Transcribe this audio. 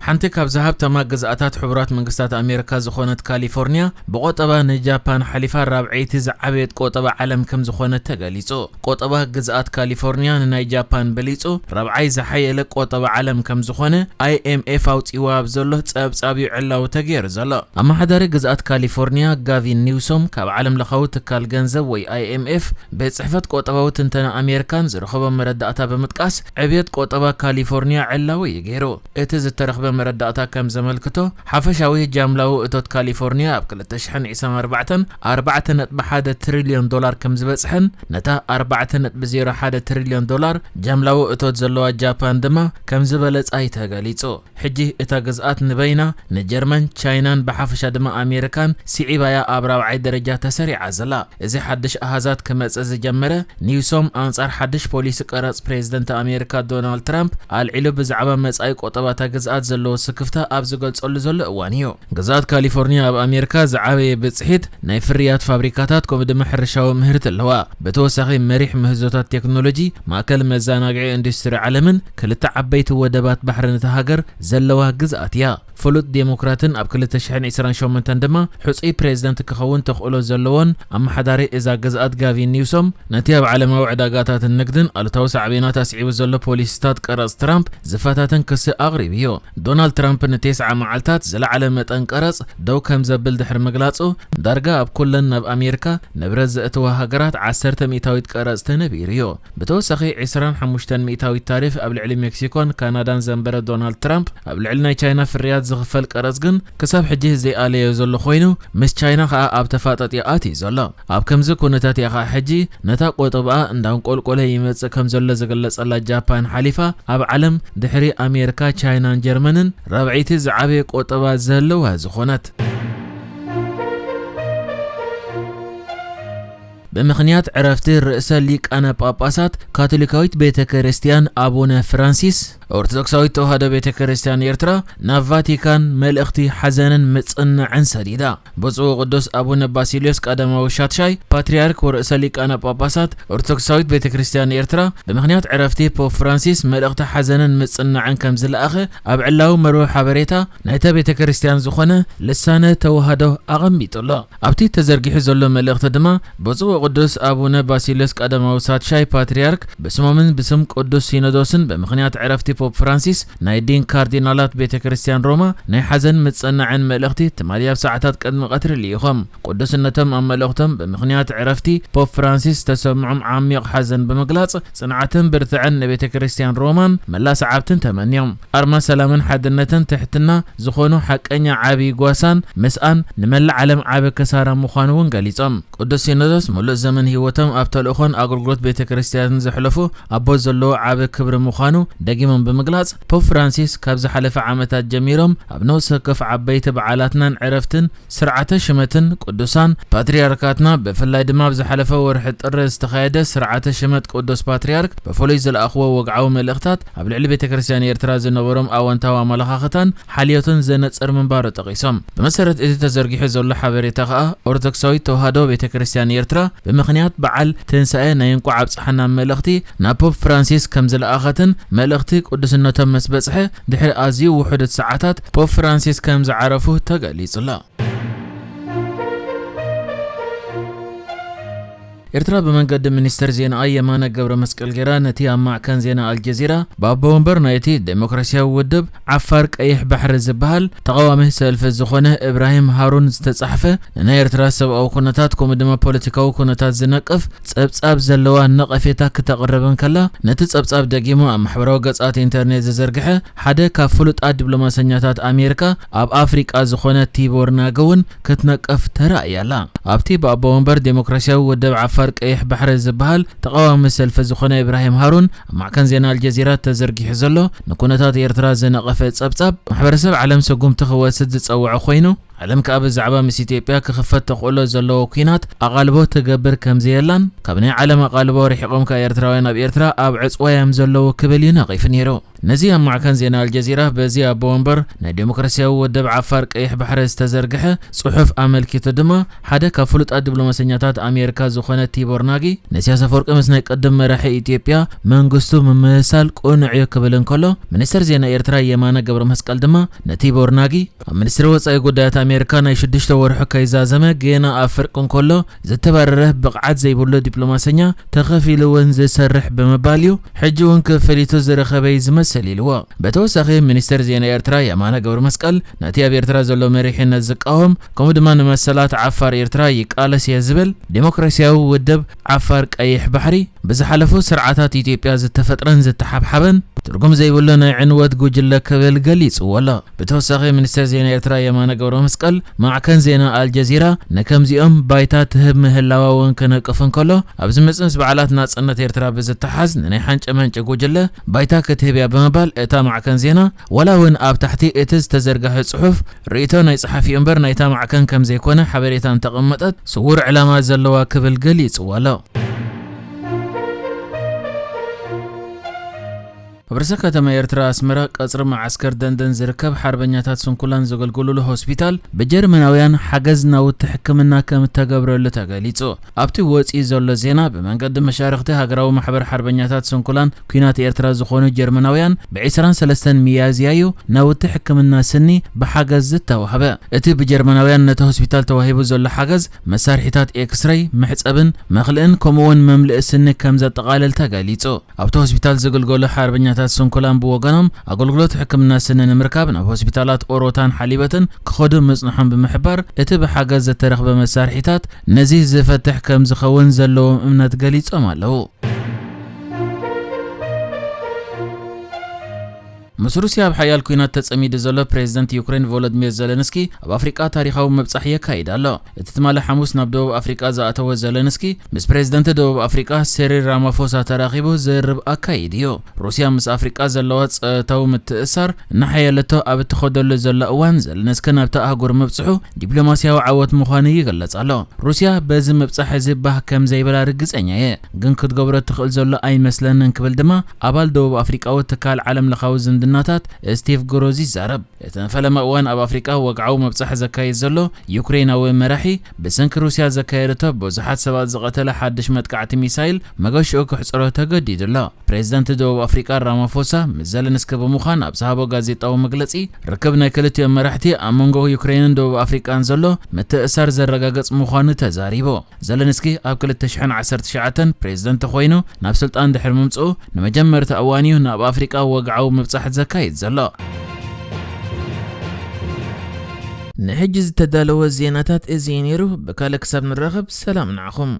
ሓንቲ ካብዛ ሃብታማ ግዝኣታት ሕቡራት መንግስታት ኣሜሪካ ዝኾነት ካሊፎርኒያ፣ ብቆጠባ ንጃፓን ሓሊፋ ራብዐይቲ ዝዓበየት ቆጠባ ዓለም ከም ዝኾነት ተገሊጹ። ቆጠባ ግዝኣት ካሊፎርኒያ ንናይ ጃፓን በሊጹ፣ ራብዓይ ዝሓየለ ቆጠባ ዓለም ከም ዝኾነ ኣይ ኤም ኤፍ ኣውጺዋ ኣብ ዘሎ ጸብጻብ እዩ ዕላዊ ተገይሩ ዘሎ። ኣመሓዳሪ ግዝኣት ካሊፎርኒያ ጋቪን ኒውሶም፣ ካብ ዓለም ለኻዊ ትካል ገንዘብ ወይ ኣይ ኤም ኤፍ፣ ቤት ጽሕፈት ቆጠባዊ ትንተና ኣሜሪካን ዝረኸቦ መረዳእታ ብምጥቃስ፣ ዕብየት ቆጠባ ካሊፎርኒያ ዕላዊ እዩ ገይሩ። እቲ ዝተረኽበ መረዳእታ ከም ዘመልክቶ፣ ሓፈሻዊ ጃምላዊ እቶት ካሊፎርኒያ ኣብ ክልተ ሽሕን ዕስራን ኣርባዕተን ኣርባዕተ ነጥቢ ሓደ ትሪልዮን ዶላር ከም ዝበጽሐን፣ ነታ ኣርባዕተ ነጥቢ ዜሮ ሓደ ትሪልዮን ዶላር ጃምላዊ እቶት ዘለዋ ጃፓን ድማ ከም ዝበለጻ እዩ ተገሊጹ። ሕጂ እታ ግዝኣት ንበይና ንጀርመን፣ ቻይናን ብሓፈሻ ድማ ኣሜሪካን ስዒባያ ኣብ ራብዓይ ደረጃ ተሰሪዓ ዘላ። እዚ ሓድሽ ኣሃዛት ክመጽእ ዝጀመረ፣ ኒውሶም ኣንጻር ሓድሽ ፖሊሲ ቀረጽ ፕሬዝደንት ኣሜሪካ ዶናልድ ትራምፕ ኣልዒሉ ብዛዕባ መጻኢ ቆጠባታ ግዝኣት ዘለዎ ስክፍታ ኣብ ዝገልጸሉ ዘሎ እዋን እዩ። ግዝኣት ካሊፎርኒያ ኣብ ኣሜሪካ ዝዓበየ ብጽሒት ናይ ፍርያት ፋብሪካታት ከምኡ ድማ ሕርሻዊ ምህርቲ ኣለዋ። ብተወሳኺ መሪሕ ምህዞታት ቴክኖሎጂ፣ ማእከል መዘናግዒ ኢንዱስትሪ ዓለምን ክልተ ዓበይቲ ወደባት ባሕርን እታ ሃገር ዘለዋ ግዝኣት እያ። ፍሉጥ ዴሞክራትን ኣብ ክልተ ሽሕን ዕስራን ሸሞንተን ድማ ሕጹይ ፕሬዝደንት ክኸውን ተኽእሎ ዘለዎን ኣመሓዳሪ እዛ ግዝኣት ጋቪን ኒውሶም፣ ነቲ ኣብ ዓለማዊ ዕዳጋታትን ንግድን ኣሉታዊ ሳዕቤናት ኣስዒቡ ዘሎ ፖሊሲታት ቀረጽ ትራምፕ ዝፈታተን ክሲ ኣቕሪቡ እዩ። ዶናልድ ትራምፕ ንቴስዓ መዓልታት ዝለዓለ መጠን ቀረጽ ደው ከም ዘብል ድሕሪ ምግላጹ፣ ዳርጋ ኣብ ኩለን ናብ ኣሜሪካ ንብረት ዘእትዋ ሃገራት ዓሰርተ ሚእታዊት ቀረጽ ተነቢሩ እዩ። ብተወሳኺ፣ ዕስራን ሓሙሽተን ሚእታዊት ታሪፍ ኣብ ልዕሊ ሜክሲኮን ካናዳን ዘንበረ ዶናልድ ትራምፕ፣ ኣብ ልዕሊ ናይ ቻይና ፍርያት ዝኽፈል ቀረጽ ግን ክሳብ ሕጂ ዘይኣለዮ ዘሎ ኮይኑ፣ ምስ ቻይና ከኣ ኣብ ተፋጠጥ ኣትዩ ዘሎ። ኣብ ከምዚ ኩነታት እያ ከኣ ሕጂ ነታ ቆጠባኣ እንዳንቆልቆለ ይመጽእ ከም ዘሎ ዝግለጸላ ጃፓን ሓሊፋ፣ ኣብ ዓለም ድሕሪ ኣሜሪካ፣ ቻይናን ጀርመንን ራብዐይቲ ዝዓበየ ቆጠባ ዘለዋ ዝኾነት። ብምኽንያት ዕረፍቲ ርእሰ ሊቃነ ጳጳሳት ካቶሊካዊት ቤተ ክርስቲያን ኣቡነ ፍራንሲስ፣ ኦርቶዶክሳዊት ተዋህዶ ቤተ ክርስቲያን ኤርትራ ናብ ቫቲካን መልእኽቲ ሓዘንን ምጽንናዕን ሰዲዳ። ብፁዕ ወቅዱስ ኣቡነ ባሲልዮስ ቀዳማዊ ሻድሻይ ፓትርያርክ ወርእሰ ሊቃነ ጳጳሳት ኦርቶዶክሳዊት ቤተ ክርስቲያን ኤርትራ፣ ብምኽንያት ዕረፍቲ ፖፕ ፍራንሲስ መልእኽቲ ሓዘንን ምጽንናዕን ከም ዝለኣኸ ኣብ ዕላዊ መርበብ ሓበሬታ ናይታ ቤተ ክርስቲያን ዝኾነ ልሳነ ተዋህዶ ኣቐሚጡ ኣሎ። ኣብቲ ተዘርጊሑ ዘሎ መልእኽቲ ድማ፣ ብፁዕ ወቅዱስ ኣቡነ ባሲልዮስ ቀዳማዊ ሻድሻይ ፓትርያርክ ብስሞምን ብስም ቅዱስ ሲኖዶስን ብምኽንያት ዕረፍቲ ፖፕ ፍራንሲስ ናይ ዲን ካርዲናላት ቤተ ክርስቲያን ሮማ ናይ ሓዘን ምጽንናዕን መልእኽቲ ትማሊ ኣብ ሰዓታት ቅድሚ ቀትሪ ልኢኾም። ቅዱስነቶም ኣብ መልእኽቶም፣ ብምኽንያት ዕረፍቲ ፖፕ ፍራንሲስ ዝተሰምዖም ዓሚቕ ሓዘን ብምግላጽ፣ ጽንዓትን ብርትዐን ንቤተ ክርስቲያን ሮማን መላ ሰዓብትን ተመንዮም። ኣርማ ሰላምን ሓድነትን ትሕትና ዝኾኑ ሓቀኛ ዓቢ ጓሳን ምስኣን ንመላእ ዓለም ዓቢ ክሳራ ምዃኑ እውን ገሊጾም። ቅዱስ ሲኖዶስ ምሉእ ዘመን ህይወቶም ኣብ ተልእኾን ኣገልግሎት ቤተ ክርስቲያንን ዘሕለፉ ኣቦ ዘለዎ ዓቢ ክብሪ ምዃኑ ደጊሞም ብምግላጽ፣ ፖፕ ፍራንሲስ ካብ ዝሓለፈ ዓመታት ጀሚሮም ኣብ ነፍሲ ወከፍ ዓበይቲ በዓላትናን ዕረፍትን ስርዓተ ሽመትን ቅዱሳን ፓትርያርካትና፣ ብፍላይ ድማ ኣብ ዝሓለፈ ወርሒ ጥሪ ዝተኻየደ ስርዓተ ሽመት ቅዱስ ፓትርያርክ ብፍሉይ ዝለኣኽዎ ወግዓዊ መልእኽታት ኣብ ልዕሊ ቤተ ክርስቲያን ኤርትራ ዝነበሮም ኣወንታዊ ኣመለኻኽታን ሓልዮትን ዘነጽር ምንባሩ ጠቒሶም። ብመሰረት እቲ ተዘርጊሑ ዘሎ ሓበሬታ ከኣ፣ ኦርቶዶክሳዊት ተዋህዶ ቤተ ክርስቲያን ኤርትራ ብምኽንያት በዓል ትንሳኤ ናይ እንቋዕ ኣብጽሓና መልእኽቲ ናብ ፖፕ ፍራንሲስ ከም ዝለኣኸትን፣ መልእኽቲ ቅዱስነቶም ምስ በጽሐ ድሕሪ ኣዝዩ ውሑዳት ሰዓታት ፖፕ ፍራንሲስ ከም ዝዓረፉ ተገሊጹ ኣሎ። ኤርትራ ብመንገዲ ሚኒስተር ዜናኣ የማነ ገብረ መስቀል ጌራ ነቲ ኣብ ማዕከን ዜና ኣልጀዚራ ብኣቦ ወንበር ናይቲ ዴሞክራሲያዊ ውድብ ዓፋር ቀይሕ ባሕሪ ዝበሃል ተቓዋሚ ሰልፊ ዝኾነ እብራሂም ሃሩን ዝተጻሕፈ ንናይ ኤርትራ ሰብኣዊ ኩነታት ከምኡ ድማ ፖለቲካዊ ኩነታት ዝነቅፍ ጸብጻብ ዘለዋ ነቐፌታ ክተቕርብ እንከላ፣ ነቲ ጸብጻብ ደጊሙ ኣብ ማሕበራዊ ገጻት ኢንተርኔት ዝዘርግሐ ሓደ ካብ ፍሉጣት ዲፕሎማሰኛታት ኣሜሪካ ኣብ ኣፍሪቃ ዝኾነ ቲቦር ናገ እውን ክትነቅፍ ተራእያ ኣላ። ኣብቲ ብኣቦ ወንበር ዴሞክራሲያዊ ውድብ ዓፋር ቀይሕ ባሕሪ ዝበሃል ተቓዋሚ ሰልፊ ዝኾነ ኢብራሂም ሃሩን ኣብ ማዕከን ዜና ኣልጀዚራ ተዘርጊሑ ዘሎ ንኩነታት ኤርትራ ዝነቐፈ ጸብጻብ፣ ማሕበረሰብ ዓለም ስጉምቲ ክወስድ ዝጸውዐ ኮይኑ፣ ዓለም ከኣ ብዛዕባ ምስ ኢትዮጵያ ክኽፈት ተኽእሎ ዘለዎ ኲናት ኣቓልቦ ትገብር ከም ዘየላን፣ ካብ ናይ ዓለም ኣቓልቦ ርሒቖም ከኣ ኤርትራውያን ኣብ ኤርትራ ኣብ ዕጽዋ እዮም ዘለዉ ክብል እዩ ነቒፉ ነይሩ። ነዚ ኣብ ማዕከን ዜና ኣልጀዚራ በዚ ኣቦ ወንበር ናይ ዴሞክራሲያዊ ውድብ ዓፋር ቀይሕ ባሕሪ ዝተዘርግሐ ጽሑፍ ኣመልኪቱ ድማ፣ ሓደ ካብ ፍሉጣት ዲፕሎማሰኛታት ኣሜሪካ ዝኾነ ቲቦር ናጊ፣ ንኢሳያስ ኣፈወርቂ ምስ ናይ ቅድም መራሒ ኢትዮጵያ መንግስቱ ምምስሳል ቅኑዕ እዩ ክብል እንከሎ፣ ሚኒስተር ዜና ኤርትራ የማነ ገብረ መስቀል ድማ ንቲቦር ናጊ፣ ኣብ ሚኒስትሪ ወጻኢ ጉዳያት ኣሜሪካ ናይ ሽዱሽተ ወርሑ ከይዛዘመ፣ ገና ኣብ ፍርቂ እንከሎ ዝተባረረ ብቕዓት ዘይብሉ ዲፕሎማሰኛ፣ ተኸፊሉ እውን ዝሰርሕ ብምባል እዩ፣ ሕጂ እውን ክፍሊቱ ዝረኸበ እዩ ዝመስል ኢልዎ። ብተወሳኺ፣ ሚኒስተር ዜና ኤርትራ የማነ ገብረ መስቀል፣ ነቲ ኣብ ኤርትራ ዘሎ መሪሕነት ዝቃወም፣ ከምኡ ድማ ንመሰላት ዓፋር ኤርትራ ይቃለስ እየ ዝብል ዴሞክራሲያዊ ውድብ ዓፋር ቀይሕ ባሕሪ፣ ብዝሓለፉ ስርዓታት ኢትዮጵያ ዝተፈጥረን ዝተሓብሓበን ትርጉም ዘይብሉ ናይ ዕንወት ጉጅለ ክብል ገሊጽዎ ኣሎ። ብተወሳኺ፣ ሚኒስተር ዜና ኤርትራ የማነ ገብረ መስቀል፣ ማዕከን ዜና ኣልጀዚራ ንከምዚኦም ባይታ ትህብ ምህላዋ እውን ክነቅፍ እንከሎ፣ ኣብ ዝመጽእ ምስ በዓላት ናጽነት ኤርትራ ብዝተሓዝ ንናይ ሓንጨ መንጨ ጉጅለ ባይታ ክትህብ እያ ብምባል፣ እታ ማዕከን ዜና ዋላ እውን ኣብ ታሕቲ እቲ ዝተዘርግሐ ጽሑፍ ርእይቶ ናይ ጸሓፊኡ እምበር ናይታ ማዕከን ከም ዘይኮነ ሓበሬታ እንተቐመጠት፣ ስዉር ዕላማ ዘለዋ ክብል ገሊጽዎ ኣሎ። ኣብ ርእሰ ከተማ ኤርትራ ኣስመራ ቀጽሪ መዓስከር ደንደን ዝርከብ ሓርበኛታት ስንኩላን ዘገልግሉሉ ሆስፒታል ብጀርመናውያን ሓገዝ ናውቲ ሕክምና ከም እተገብረሉ ተገሊጹ። ኣብቲ ወጺኡ ዘሎ ዜና፣ ብመንገዲ መሻርኽቲ ሃገራዊ ማሕበር ሓርበኛታት ስንኩላን ኲናት ኤርትራ ዝኾኑ ጀርመናውያን ብ ዕስራን ሰለስተን ሚያዝያ እዩ ናውቲ ሕክምና ስኒ ብሓገዝ ዝተዋህበ። እቲ ብጀርመናውያን ነቲ ሆስፒታል ተዋሂቡ ዘሎ ሓገዝ፣ መሳርሒታት ኤክስሬይ፣ መሕጸብን መኽልእን ከምኡ'ውን መምልኢ ስኒ ከም ዘጠቓልል ተገሊጹ። ኣብቲ ሆስፒታል ዝግልገሉ ሓርበኛታት ስንኩላን ብወገኖም፣ ኣገልግሎት ሕክምና ስኒ ንምርካብ ናብ ሆስፒታላት ኦሮታን ሓሊበትን ክኸዱ ምጽንሖም ብምሕባር፣ እቲ ብሓገዝ ዝተረኽበ መሳርሒታት ነዚ ዝፈትሕ ከም ዝኸውን ዘለዎም እምነት ገሊጾም ኣለዉ። ምስ ሩስያ ኣብ ሓያል ኲናት ተጸሚዱ ዘሎ ፕሬዝደንት ዩክሬን ቮሎድሚር ዘለንስኪ፣ ኣብ ኣፍሪቃ ታሪኻዊ ምብጻሕ የካይድ ኣሎ። እቲ ትማሊ ሓሙስ ናብ ደቡብ ኣፍሪቃ ዝኣተወ ዘለንስኪ፣ ምስ ፕሬዝደንት ደቡብ ኣፍሪቃ ሴሪል ራማፎሳ ተራኺቡ ዝርርብ ኣካይዱ እዩ። ሩስያ ምስ ኣፍሪቃ ዘለዋ ጸጥታዊ ምትእስሳር እናሓየለቶ ኣብ እትኸደሉ ዘሎ እዋን፣ ዘለንስኪ ናብታ ኣህጉር ምብጽሑ ዲፕሎማስያዊ ዓወት ምዃኑ ይግለጽ ኣሎ። ሩስያ በዚ ምብጻሕ እዚ ባህ ከም ዘይብላ ርግጸኛ እየ፣ ግን ክትገብሮ ትኽእል ዘሎ ኣይመስለንን ክብል ድማ ኣባል ደቡብ ኣፍሪቃዊ ትካል ዓለም ለኻዊ ዝምድናታት ስቲቭ ግሮዝ ይዛረብ። እቲ ንፈለማ እዋን ኣብ ኣፍሪቃ ወግዓዊ ምብጻሕ ዘካይድ ዘሎ ዩክሬናዊ መራሒ፣ ብሰንኪ ሩስያ ዘካየደቶ ብዙሓት ሰባት ዝቐተለ ሓድሽ መጥቃዕቲ ሚሳይል መገሽኡ ክሕጽሮ ተገዲዱ ኣሎ። ፕሬዝደንት ደቡብ ኣፍሪቃ ራማፎሳ ምስ ዘለንስኪ ብምዃን ኣብ ዝሃቦ ጋዜጣዊ መግለጺ፣ ርክብ ናይ ክልቲኦም መራሕቲ ኣብ መንጎ ዩክሬንን ደቡብ ኣፍሪቃን ዘሎ ምትእስሳር ዘረጋግጽ ምዃኑ ተዛሪቡ። ዘለንስኪ ኣብ ክልተ ሽሕን ዓሰርተ ትሽዓተን ፕሬዝደንት ኮይኑ ናብ ስልጣን ድሕሪ ምምጽኡ፣ ንመጀመርታ እዋን እዩ ናብ ኣፍሪቃ ወግዓዊ ምብጻሕ ዘካይድ ዘሎ። ንሕጂ ዝተዳለወ ዜናታት እዚ እዩ ነይሩ። ብካልእ ክሳብ ንራኸብ፣ ሰላም ንዓኹም።